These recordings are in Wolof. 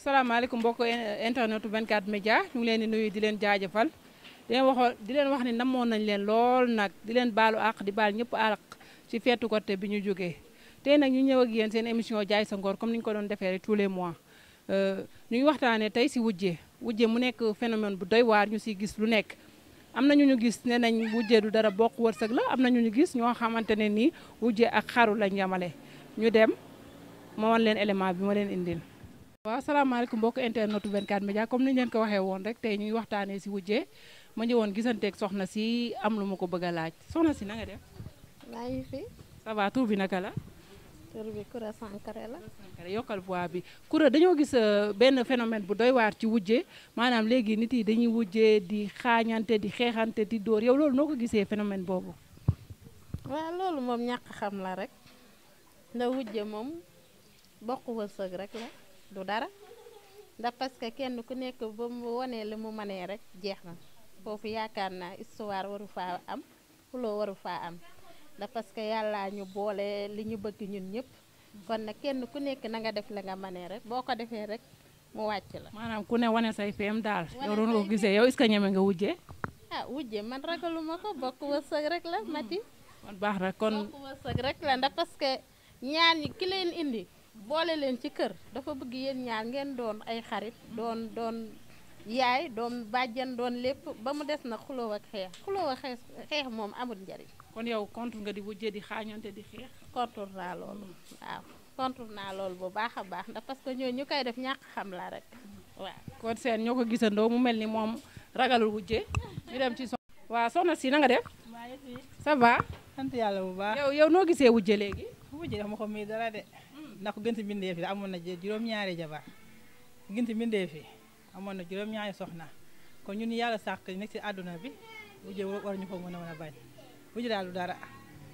salaamaaleykum mbokk internetu 24 média ñu ngi leen di nuyu di leen jaajëfal di leen wax ni namoon nañ leen lool nag di leen baalu àq di baal ñëpp àq ci feetu Korité bi ñu jógee tey nag ñu ñëw ak yéen seen émission jaay sa ngor comme ni ñu ko doon defee rek tous les mois ñu ngi waxtaanee tey si wujje mu nekk phénomène bu doy waar ñu siy gis lu nekk am na ñu gis ne nañ wujje du dara bokk wërsëg la am na ñu gis ñoo xamante ne nii wujje ak xaru lañ yamale ñu dem ma wan leen élément bi ma leen indil. waaw salaamaaleykum mbokk internetu 24 média comme ni ñu leen ko waxee woon rek tey ñuy waxtaanee si wujje ma ñëwoon gisanteeg soxna si am lu ma ko bëgg a laaj soxna si na nga def. maa ngi fi. ça va tur bi naka la. tur bi Koura Sankare la. yokkal voix bi Koura dañoo gis benn phénomène bu doy waar ci wujje maanaam léegi nit yi dañuy wujje di xaañante di xeexante di dóor yow loolu noo ko gisee phénomène boobu. waaw loolu moom ñàkk xam la rek ndax wujje moom bokk wërsëg rek la du dara ndax parce que kenn ku nekk ba mu wanee li mu mënee rek jeex na foofu yaakaar naa histoire waru faa am xuloo waru faa am ndax parce que yàlla ñu boole li ñu bëgg ñun ñëpp kon nag kenn ku nekk na nga def la nga mënee rek boo ko defee rek mu wàcc la. maanaam ku ne wane say feem daal. yow doon nga ko gisee yow est-ce que ñeme nga wujje. ah wujje man ragaluma ko bokk wërsëg rek la Mati. kon baax na kon bokk wërsëg rek la ndax parce que ñaar ñi ki leen indi boole leen ci kër dafa bëgg yéen ñaar ngeen doon ay xarit doon yaay doon bàjjan doon lépp ba mu des na xuloo ak xeex moom amul njariñ. kon yow contre nga di wujje di xaañante di xeex. contre naa loolu waaw contre naa loolu bu baax a baax ndax parce que ñooñu ñu koy def ñàkk xam la rek waaw. kon seen ñoo ko gisandoo mu mel ni moom ragalul wujje ñu dem ci waaw soxna si na nga def. ça va. sant yàlla bu baax. yow noo gisee wujje léegi. wujje dafa ma ko mii dara de ndax ko gënti mbindeef yi amoon na juróom-ñaari jabar gënti mbindeef yi amoon na juróom-ñaari soxna kon ñun yàlla sàkk nekk ci àdduna bi wujje war ñu ko mën a bañ wujje daal du dara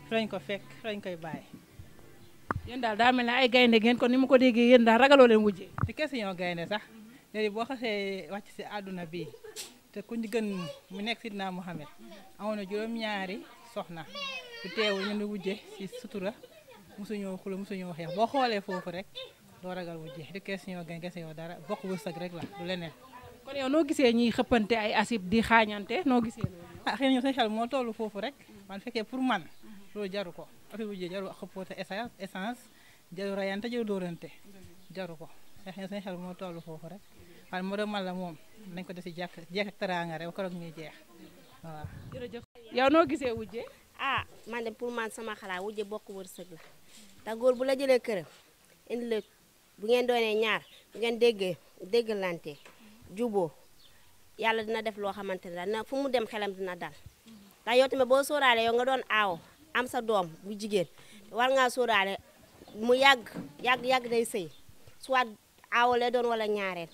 fi lañ ko fekk fi lañ koy bàyyi. yéen daal daa mel ne ay gaynde ngeen kon ni ma ko déggee yéen daal ragaloo leen wujje. ci kese ñoo gaynde sax léegi boo xasee wàcc ci àdduna bi te ku ñu gën mu nekk Sidna Muhammad amoon na juróom-ñaari soxna bu teewul ñu ni wujje ci sutura musuñoo xulu musuñoo xeex boo xoolee foofu rek doo ragal wujje di question gañ kese yow dara bokk wërsëg rek la du leneen. kon yow noo gisee ñiy xëppante ay asib di xaañante noo gisee loolu. ah xëy na sa xel moo tollu foofu rek man fekkee pour man loolu jaru ko affaire wujje jaru xëppoote essence jaru rayante jaru dóorante jaru ko xëy na sa xel moo tollu foofu rek waaye moo doon man la moom nañ ko def si jeex ak teraanga rek ba keroog ñuy jeex waaw. jërëjëf yow noo gisee wujje. ah man de pour man sama xalaat wujje bokk wërsëg la te góor bu la jëlee këram indi la bu ngeen doonee ñaar bu ngeen déggalante juboo yàlla dina def loo xamante ne na fu mu dem xelam dina dal ndax yow tamit boo sóoraale yow nga doon aawo am sa doom bu jigéen war ngaa sóoraale mu yàgg day sëy soit aawo lay doon wala ñaareel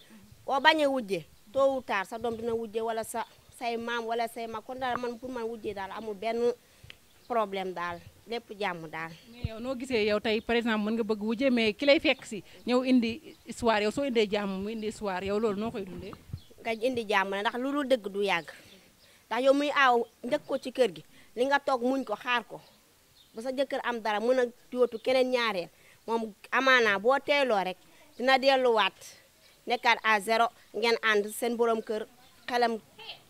boo bañee wujje tôt ou tard sa doom dina wujje wala say maam wala say mag kon daal man pour man wujje daal amul benn problème daal lépp jàmm daal. mais yow noo gisee yow tey par exemple mën nga bëgg wujje mais ki lay fekk si ñëw indi histoire yow soo indee jàmm mu indi histoire yow loolu noo koy dundee. nga indi jàmm ne ndax lu dul dëgg du yàgg ndax yow muy aaw njëkk ko ci kër gi li nga toog muñ ko xaar ko ba sa jëkkër am dara mën a yóotu keneen ñaareel moom amaanaa boo teeloo rek dina delluwaat nekkaat à zéro ngeen ànd seen borom kër xelam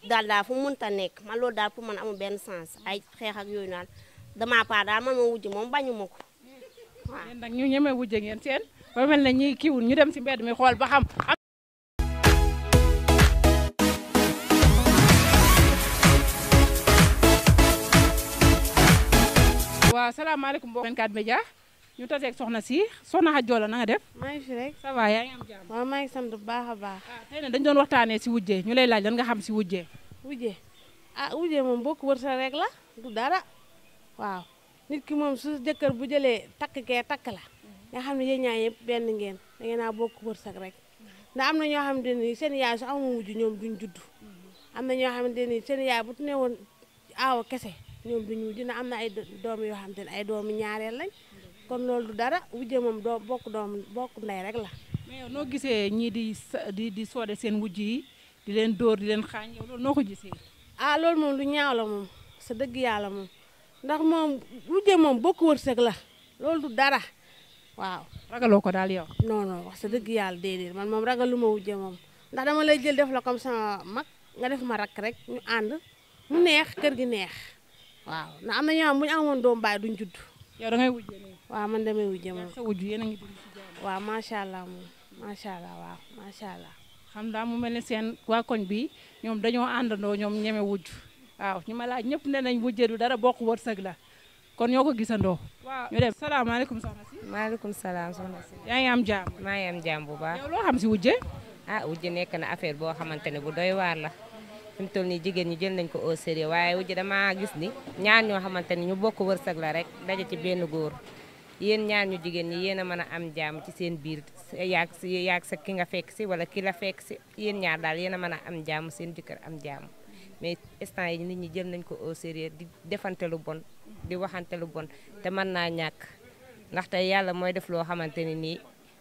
daal fu mu mënta nekk man loolu daal pour man amul benn sens ay xeex ak yooyu daal dama part daal man ma wujj moom bañu ma ko waaw. yéen nag ñu ñemee wujje ngeen seen ba mel ne ñi kiiwul ñu dem si mbedd mi xool ba xam. waaw salaamaaleykum mbokk 24 média ñu taseeg soxna si soxna Xaj Joola na nga def. maa ngi fi rek. ça va yaa ngi am jàmm. waaw maa ngi sant bu baax a baax. tey nag dañu doon waxtaanee si wujje ñu lay laaj lan nga xam si wujje. wujje wujje moom bokk wërsëg rek la du dara waaw nit ki moom su jëkkër bu jëlee takk kee takk la nga xam ne yéen ñaa yëpp benn ngeen da ngeen a bokk wërsëg rek ndax am na ñoo xamante ni seen yaay su amul wujj ñoom duñ judd am na ñoo xamante ni seen yaay bu ne woon aawa kese ñoom duñ wujj dina am na ay doom yoo xamante ne ay doomi ñaareel lañ kon loolu du dara wujje moom doo bokk ndey rek la. mais yow noo gisee ñii di soode seen wujj yi di leen dóor di leen xaañ yow loolu noo ko gisee. loolu moom lu ñaaw la moom sa dëgg yàlla moom ndax moom wujje moom bokk wërsëg la loolu du dara waaw. ragaloo ko daal yow. non non wax sa dëgg yàlla déedéet man moom ragal lu ma wujje moom ndax dama lay jël def la comme sama mag nga def ma rakk rek ñu ànd mu neex kër gi neex waaw ndax am na ñoo xam bu ñu amoon doom baay duñ judd. yow da ngay wujje nii. waaw man damay wujje moom. sa wujju yéen a ngi dund ci jàmm. waaw macha allah moom macha allah waaw macha allah. xam daa mu mel ne seen waa koñ bi ñoom dañoo àndandoo ñoom ñeme wujj waaw ñu ma laaj ñëpp ne nañ wujje du dara bokk wërsëg la kon ñoo ko gisandoo. waaw ñu dem salaamaaleykum soxna si. maaleykum salaam soxna si. yaa ngi am jàmm. maa ngi am jàmm bu baax. yow loo xam si wujje. wujje nekk na affaire boo xamante ne bu doy waar la fi mu toll nii jigéen ñi jël nañ ko au sérieux waaye wujje damaa gis ni ñaar ñoo xamante ni ñu bokk wërsëg la rek daje ci benn góor yéen ñaar ñu jigéen ñi yéen a mën a am jàmm ci seen biir yaag sa ki nga fekk si wala ki la fekk si yéen ñaar daal yéen a mën a am jàmm seen jëkkër am jàmm mais instant yi nit ñi jël nañ ko au sérieux di defante lu bon di waxante lu bon te mën naa ñàkk ndaxte yàlla mooy def loo xamante ne nii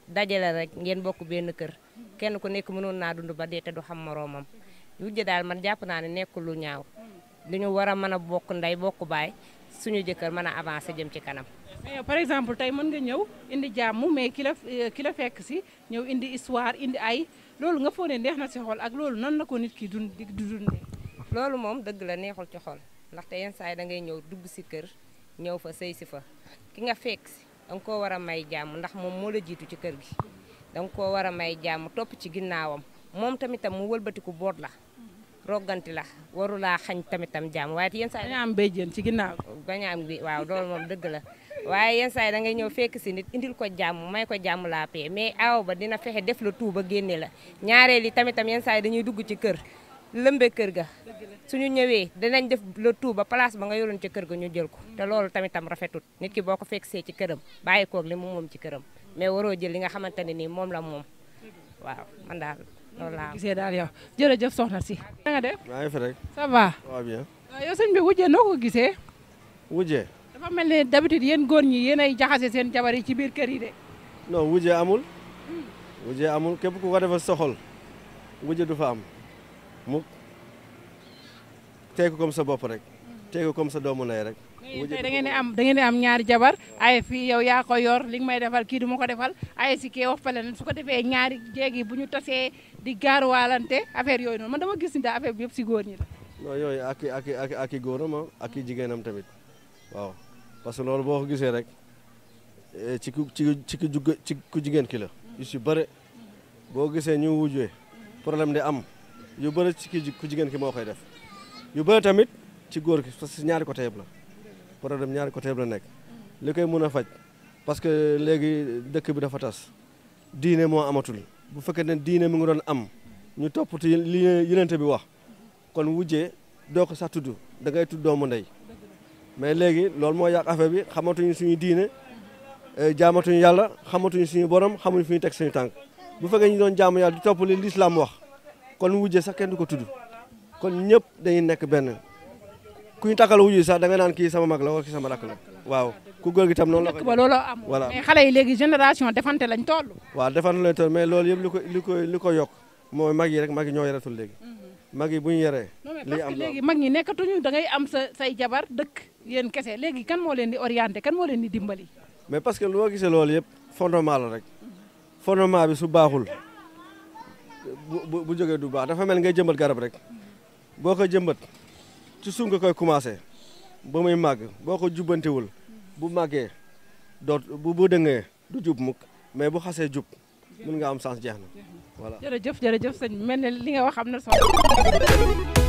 dajale rek ngeen bokk benn kër kenn ku nekk mënoon naa dund ba dee te du xam moroomam wujje daal man jàpp naa ne nekkul lu ñaaw dañu war a mën a bokk ndey bokk baay suñu jëkkër mën a avancer jëm ci kanam. mais par exemple tey mën nga ñëw indi jàmm mais ki la fekk si ñëw indi histoire indi ay loolu nga foog ne neex na si xol ak loolu nan la ko nit ki di dundee. loolu moom dëgg la neexul ci xol ndaxte yenn saa yi da ngay ñëw dugg si kër ñëw fa sëy si fa ki nga fekk si da nga koo war a may jàmm ndax moom moo la jiitu ci kër gi da nga koo war a may jàmm topp ci ginnaawam moom tamitam mu wëlbatiku boot la rogganti la warulaa xañ tamitam jàmm waaye yenn saa yi dañu am béjjén ci ginnaaw. bañ a am bi waaw loolu moom dëgg la waaye yenn saa yi da ngay ñëw fekk si nit indil ko jàmm may ko jàmm laa pee mais aw ba dina fexe def la tout ba génne la ñaareel yi tamitam yenn saa yi dañuy dugg ci kër lëmbe kër ga suñu ñëwee dinañ def le tout ba place ba nga yoroon ci kër ga ñu jël ko te loolu tamitam rafetut nit ki boo ko fekk see ci këram bàyyi koog li mu moom ci këram mais waroo jël li nga xamante ne nii moom la moom waaw man daal loolu laa gisee daal yow jërëjëf soxna si. na nga def. maa ngi fi rek. ça va. waaw bien. yow sëñ bi wujje noo ko gisee. wujje. dafa mel ni d'habitude yéen góor ñi yéen ay jaxase seen jabar yi ci biir kër yi de. non wujje amul. wujje amul képp ku ko defal soxol wujje du fa am mu tey ko comme sa bopp rek tey ko comme sa doomu lay rek. tey da ngeen di am ñaari jabar ay fii yow yaa ko yor li nga may defal kii du ma ko defal ay si kee wax fale su ko defee ñaari jéegi bu ñu tasee di gaaruwaalante affaire yooyu noonu man dama gis ni daal affaire bi yëpp si góor ñi la. non yooyu ak i góoram ak i jigéenam tamit waaw parce que loolu boo ko gisee rek ci ku jigéen ki la yu si bëre boo gisee ñu wujjee problème di am yu bëri ci ku jigéen ki moo koy def yu bëri tamit ci góor ki parce que ñaari côté yëpp la problème ñaari côté yëpp la nekk li koy mën a faj parce que léegi dëkk bi dafa tas diine moo amatul bu fekkee ne diine mi ngi doon am ñu toppati li yenente bi wax kon wujjee doo ko sax tudd da ngay tudd doomu ndey mais léegi loolu moo yàq affaire bi xamatuñu suñu diine jaamatuñu yàlla xamatuñu suñu borom xamuñu fi ñu teg suñu tànk bu fekkee ñu doon jaamu yàlla di topp li l'islam wax kon wujjee sax kenn du ko tudd kon ñëpp dañuy nekk benn ku ñu takkal wujju sax da nga naan kii sama mag la wala kii sama rakk la waaw ku góor gi tam noonu la ko ba loolu am voilà mais xale yi léegi génération defante lañ toll. waaw defante lañ toll mais loolu yëpp li ko yokk mooy mag yi rek mag yi ñoo yaretul léegi mag yi bu ñu yaree li am léegi mag ñi nekkatuñu da ngay am say jabar dëkk yéen kese léegi kan moo leen di orienté kan moo leen di dimbali. mais parce que loo gisee loolu yëpp fondement la rek fondement bi su baaxul bu jógee du baax dafa mel ngay jëmbat garab rek boo ko jëmbat ci suuf nga koy commencé ba muy màgg boo ko jubbantewul bu màggee bu dëngee du jub mukk mais bu xasee jub mën nga am chance jeex na voilà. jërëjëf sëñ bi mel ne li nga wax am na solo.